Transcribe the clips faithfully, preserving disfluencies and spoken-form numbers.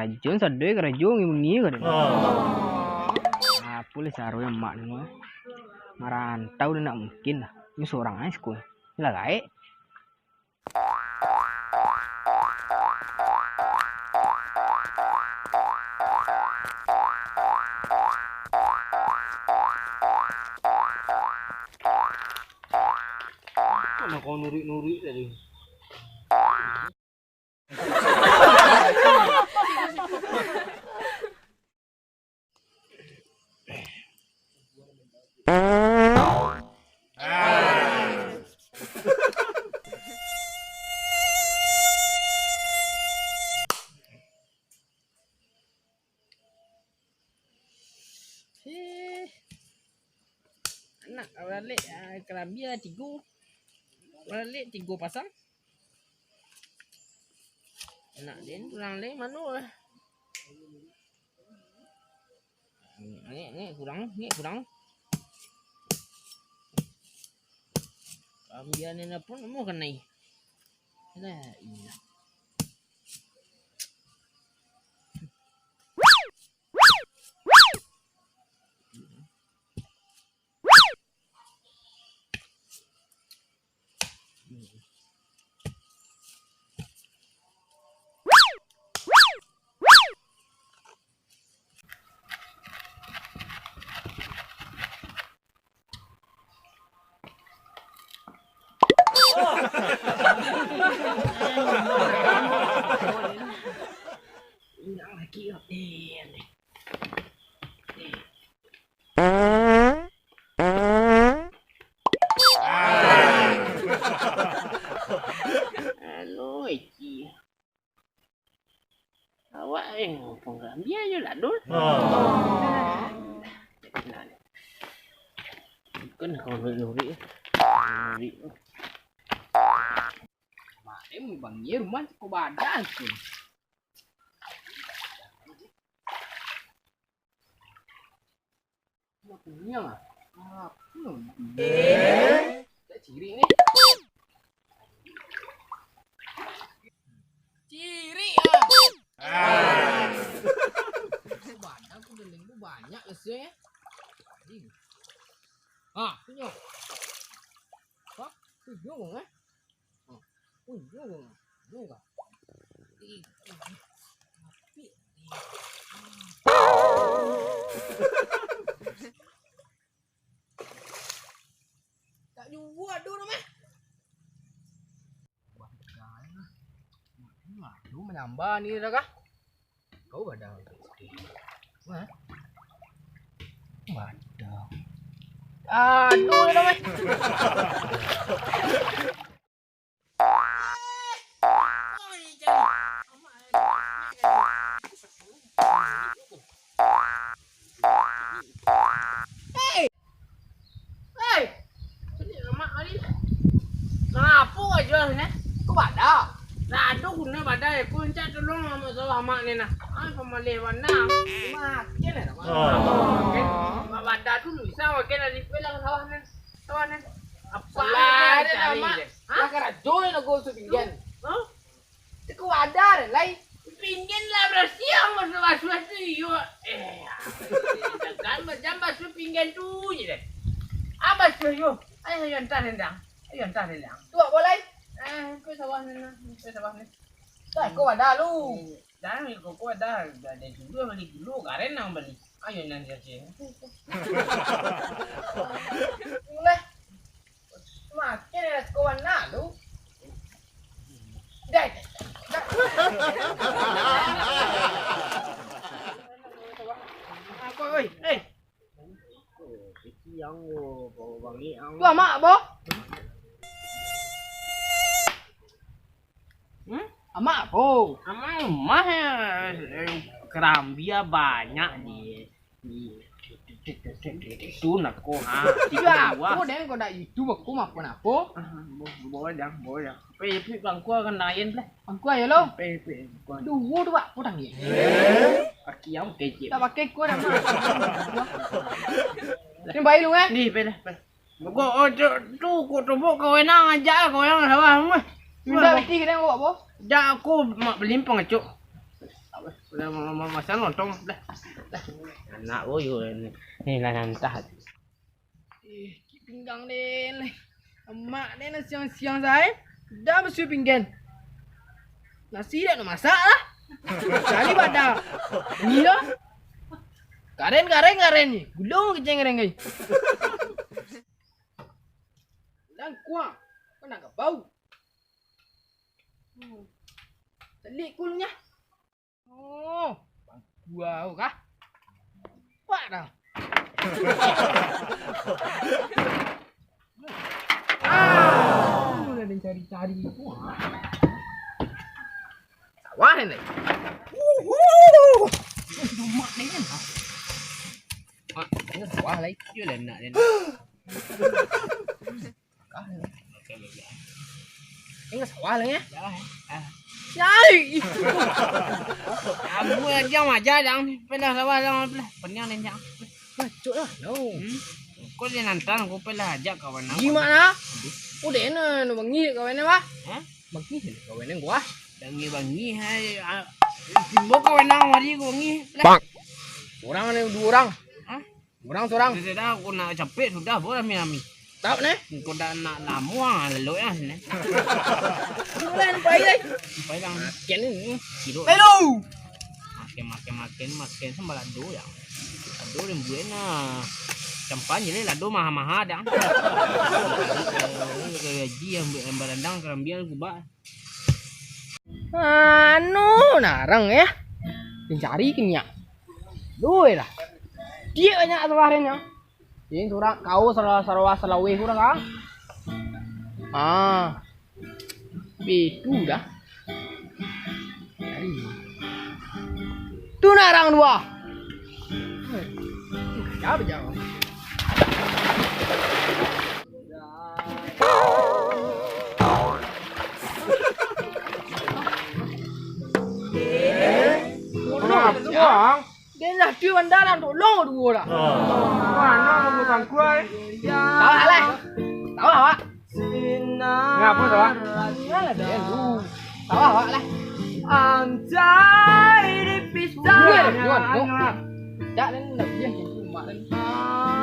Karajo sado karajo, ngimungi ka den. Apo lai caro mak ni mah. Marantau dah nak mungkin lah. Ni surang ai siko. Ni lah gaek. Kok nak kau nurik-nurik tadi? Eh, anak baralek, ah, karambia tigo. Baralek tigo pasang. Anak den pulang lai mano lah. Ni, ni kurang, ni kurang. Karambia ni pun mau kanai. Lah, iya. Alo, Eci. Awak, eh, pangambia jo lah, Dul. Bukan kau lurik-lurik, eh. Lurik. Kamarin Bang Ye rumah cako badan tu. Apo ni, ah? Apo ni? Eh? Tak cirik ni. Cirik, ah. Badan ku deling tu banyak lesai, eh. Ah, tu nyo. Hah? Tu nyo, eh? Oh, oh, yo, yo ka. Eh, eh, eh. Tak juo ado doh mah. Wah, ado manyambah ni dah kah? Kau badang. Hah? Badang. Aduh, dah, weh. Hei! Hei! Caliak amak tadi. Ngapo ajo siko? Ko bada. Lah, ado guno bada, ko rancak tolong amak sawah amak ni nah. Ai, pamaleh bana. Makin lah, Mak. Oh. Makin. Mak bada tu bisa makin lah, lipat lah sawah ni. Sawah ni. Apo lah, cari amak. Hah? Lah karajo nak go usah pinggan. Hah? Cako wadah lai. Pinggan lah barasiah, basuah-basuah tu, iyo. Eh, jangan macam basuah pinggan tu je deh. Ah, basuah yo. Ayo, ayo, antah rendang. Ayo, antah rendang. Tu apo lai? Eh, ko sawah ni, nah. Ko sawah ni. Dah, ko wadah lu. Jangan, ko, ko wadah. Dah, dah dulu bali dulu, karen nang bali. Ayo, nan jajan. Lah. Makin enak kawan nak tu. Dai. Apo, oi? Eh. Tu amak apo? Hmm? Amak apo? Amak rumah ya, eh, karambia banyak di Itu nak ko, ha. Iyo, apo den ko dak itu, bako makan apo? Ah, bo-, boleh dah, boleh dah. Pe, pe, bangku akan lain lah. Bangku ayo lo. Pe, pe, bangku. Duo tu, Pak, potang ye. Kaki yang kecil. Tak pakai ko dah, Mak. Ni baik lu, eh? Ni, pe dah, pe. Ko, oh, tu, tu, ko tumbuk kau enang aja, kau yang salah, mah. Minta piti kena kau apo? Dak, aku mak belimpang, cuk. Udah mau, mau masan lontong. Dah. Dah. Anak boyo ni. Ni lah nantah. Eh, sakik pinggang den. Amak den siang-siang sae. Dah basuah pinggan. Nasi dak nak masak lah. Cari badak. Ni lah. Karen, karen, karen ni. Gulung keceng karen gai. Langkuang. Kau nak gabau. Hmm. Telik kulnya. Oh, bangkua kah? Pak dah. Ah, udah den cari-cari. Sawah ni. Uhuh. Mak ni kan. Mak, ini sawah lai. Yo lah nak den. Ingat sawah lah ya. Dah, ah. Cari. Kamu aja maja dang. Pelah sawah dang pelah. Peniang den jang. Bacok lah. No. Hmm. Kau dia nantang aku pelah ajak kawan aku. Gimana? Udah enak, no bangi kawan apa? Hah? Bangi kawan gua. Bangi-bangi hai. Ah, timbul kawan nang mari gua bangi. Bang. Orang ni dua orang. Hah? Urang surang. Sudah, sudah, aku nak capek sudah, buat rami-rami. Tahu neh? Engkau dah nak lamo ah, lelok ah sini. Bulan pai lai. Pai lang. Makan ni. Kiro. Hello. Makan, makan, makan, makan sambil lado ya. Lado dan buah nah. Campan je lah, lado maha-maha dah. Gaji yang, yang barandang kerambian kubak. Anu, narang ya. Mencari kenyak. Duh lah. Dia banyak sawah dia nya. Ini surang kau salah salah salaweh kurang ah. Ah. Itu dah. Cari. Tu narang dua. Ya, bejang. Kenapa, Bang? Den lah tu andalan tolong duo lah. Mana kamu bangkuai? Sawah lah. Sawah awak. Ngapa sawah? Alah den tu. Sawah awak lah. Anjay di pisang. Duo lah, duo lah. Dak den nak biar macam tu mak den.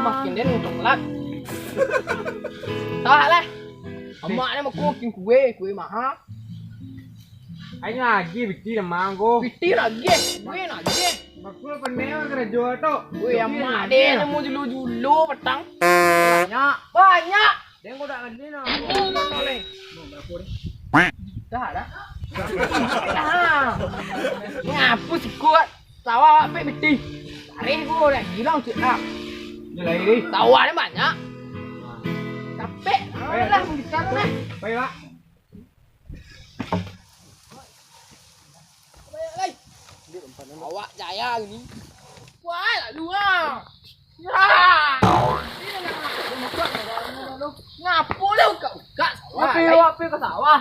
Makin den coklat. Sawah lah. Amak ni mako kin kue, kue maha. Ayo lagi biti lemang ko. Biti lagi, kue lagi. Bakul pandai karajo tu. Weh, amak deh nemu julo-julo patang. Banyak, banyak. Deng ko dak ngadin ah. Dah dah. Dah. Ngapus ikut. Sawah awak pek biti. Tarih ko dah gilang cik nak. Ni lai ni. Sawah ni banyak. Capek. Alah, bisa tu lah. Baik, Pak. Awak jaya ni. Wah, lalu ah. Ya. Ngapo lah ukak-ukak sawah? Api, api ke sawah.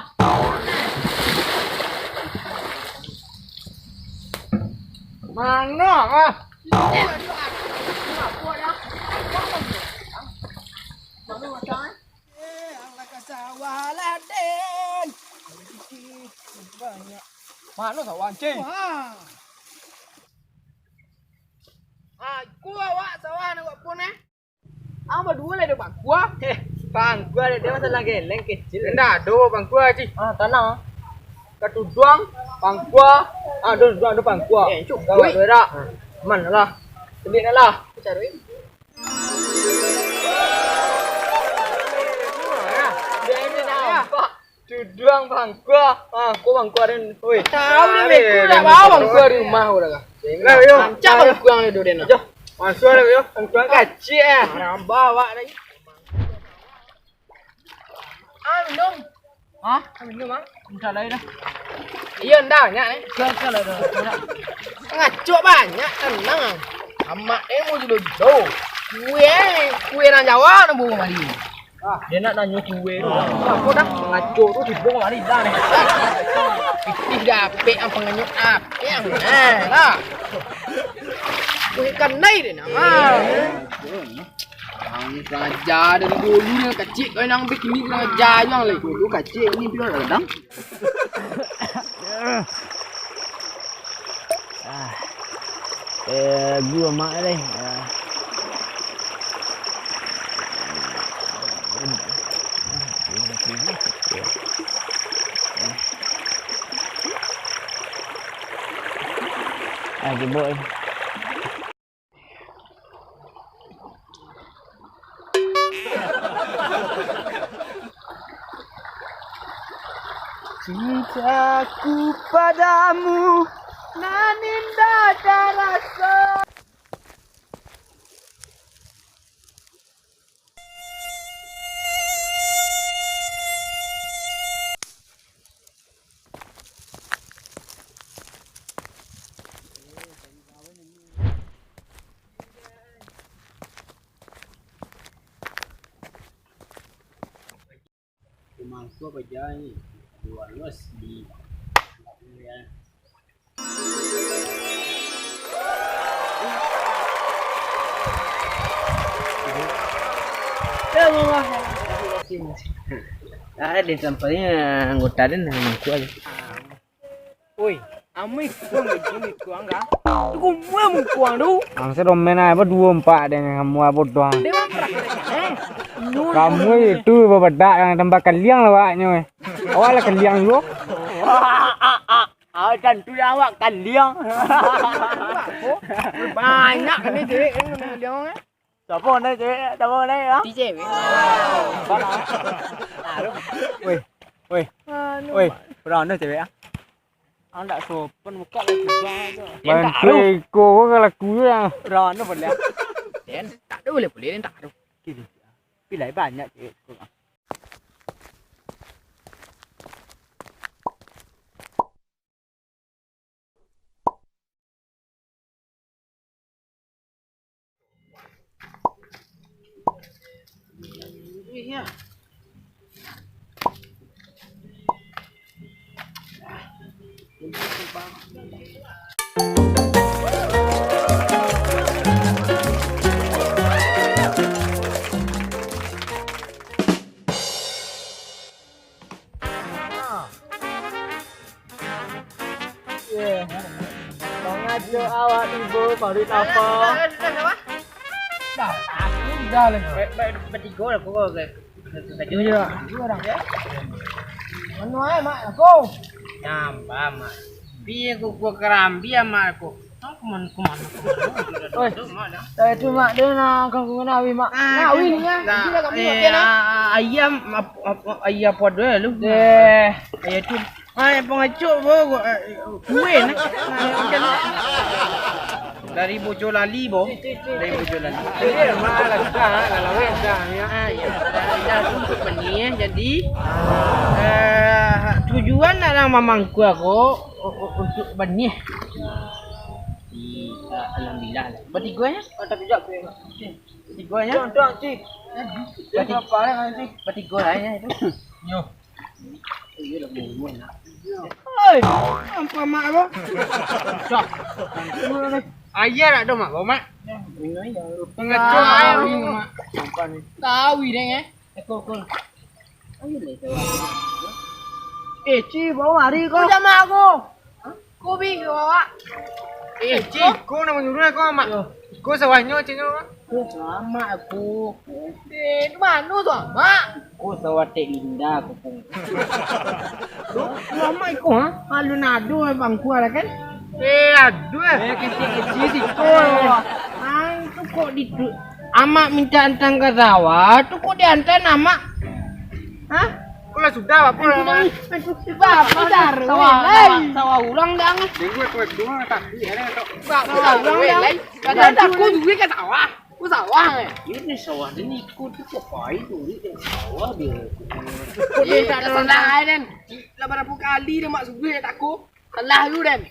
Mano ah? Ngapo ya? Mano macam? Eh, alah ka sawah lah, Den. Banyak. Mano sawah, Cing? Wah. Aku awak sawah nak buat pun, eh? Ang baduo lah ado pangkua. Eh, pangkua ado, dia masalah geleng kecil. Indak ado pangkua, Cing. Ah, tanah. Katuduang, pangkua. Ah, ado tuduang, ado pangkua. Eh, cukup. Gawat tu, dak? Aman lah. Tebik nak lah. Cari. Tuduang bangkua. Ah, ko bangkua den. Oi. Tahu den beko dak bawa bangkua di rumah ko dah. Lah, yo. Rancak bangkua den tu den. Yo. Masuk lah, yo. Bangkua kacik eh. Rambah awak tadi. Ah, minum. Hah? Ah, minum ah. Minta lai dah. Iyo, ndak banyak ni. Dah, dah lah dah. Ngacok banyak, tenang. Amak eh mau judo-judo. Kue, kue nan Jawa nan bawa kemari. Ah, dia nak nanyo kue tu. Apo dah ngacok tu tibo kemari dah ni. Pitih dapek ang panganyok dapek ang. Nah, lah. Kue kanai dia nak. Ah. Ang kurang aja dari dulu ni kacik kau nang bek ini kurang aja juang lai. Dulu kacik ini biar kadang. Ah, eh, gua mak deh. Ah. Ah, jebok. Cintaku padamu nan indah tarasa. Mangko bajai, dua los di, ya. Ada sampai anggota den mangko aja. Oi, amoi kuang baju ni kuang ka? Tu kumua mukuang tu. Ang sedomen aja, duo empat deh, kamu apo doang. Dewa praktek, eh? Kamu itu babadak yang tambah kaliang lah awaknyo, eh. Awak lah kaliang juo. Ah, tantu lah awak kaliang. Banyak ni cewek kan kaliang, eh? Siapa ni cewek? Siapa ni, ha? Ti cewek. Weh, weh, weh, berano cewek, ah? Ang dak sopan, buka lah juga tu. Bantu iko ko kalau aku ya. Rano boleh. Den, tak ada boleh, boleh, den tak ada. Kini, pilih banyak cewek tu. Mangacok awak tibo, baru tapa. Dah, aku dah lah. Batigo lah, aku. Iyo, dua urang. Mano ai, Mak, aku? Nambah, Mak. Piye ku, ku karambia, Mak, aku. Ah, kumano, kumano, kumano. Oi, tadi tu, Mak, dia nak kangkung nawi, Mak. Nawi ni, ah. Nanti dah kami makan, ah. Ayam, ap-, ap-, ayam apa dulu? Eh. Ayam tu. Ai, pangacok, bo, eh, kue, nah. Dari Bojolali, bo. Dari Bojolali. Jadi, malah dah, kalau dah, ya. Ah, ya. Dah, dah, untuk benih, jadi, eh, tujuan nak mamangku aku u-, u-, untuk benih. Di, eh, alhamdulillah lah. Bertiga, ya? Oh, tapi jap, ya. Bertiga, ya? Tuan, tuan, cik. Bertiga. Bertiga lah, ya, itu. Yo. Oi, apo mak ko? Ayah dak ado mak ko, Mak? Pangacau ayah mak. Tawi deh, eh. Ekor, ekor. Eh, Ci, bawa mari ko. Ko jamak ko. Ko bi ko awak. Eh, Ci, ko nak manyuruh ko, Mak. Ko sawahnyo, Ci, nyo. Ko selamat aku. Eh, di mano tu, Mak? Ko sawah Tek Linda, ko pun. Tu, Mak iko, ha? Alun ado bangku lah kan? Eh, aduh. Eh, kecil-kecil siko. Ah, itu kok di Amak minta antang ka sawah, tu kok diantan Amak? Hah? Ko lah sudah, apo lah, Mak? Aduh, apo dah, sawah, sawah urang dah, ah. Minggu tu, dua kaki, ada tu. Sawah urang dah. Kadang aku duit ka sawah. Ku sawah, eh. Ini sawah dia ni, ikut tu kok pai tu, ni sawah dia. Kok dia tak ada salah, eh, Dan? Lah berapa kali dah mak subuh tak aku? Salah lu, Dan.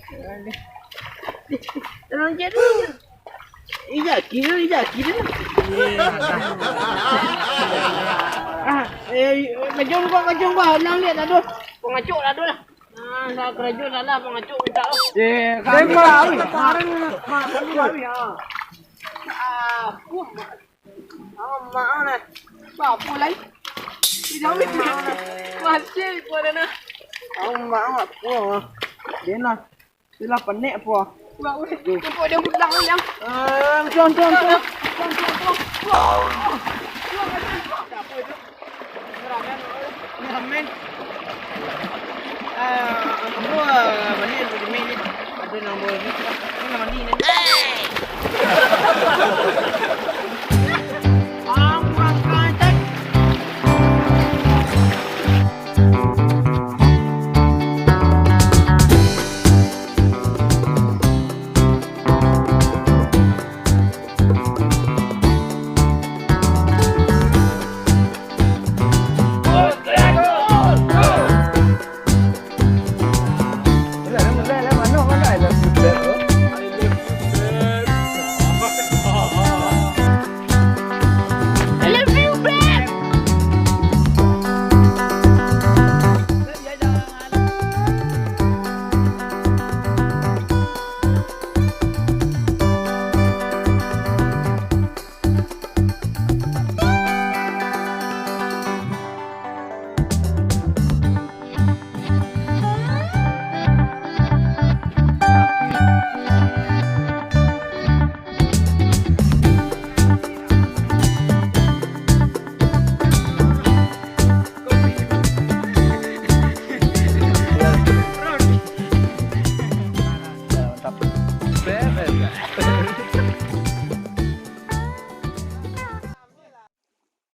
Tolong cek tu. Ijaki tu, ijaki tu. Ah, eh, kejung kau, kejung kau. Nang lihat tak tu. Pengacuk tak tu lah. Ah, nak kerja salah, pengacuk minta tu. Eh, kami tahu. Sekarang, Mak, kami tahu, ya. Ah, uh, Amak lah. Bapo lai? Tidak, masih kuat dah nah. Amak, amak, apo? Dia nah. Sudah panek apo? Nampak dia pulang, Yang. Ah, tuang, tuang, tuang. Tuang, tuang, tuang. Tuang. Apa itu? Ramen. Ini ramen. Ah, ambo, ah, baliak demi ni. Ado nan ambo ni. Ini nan mandi.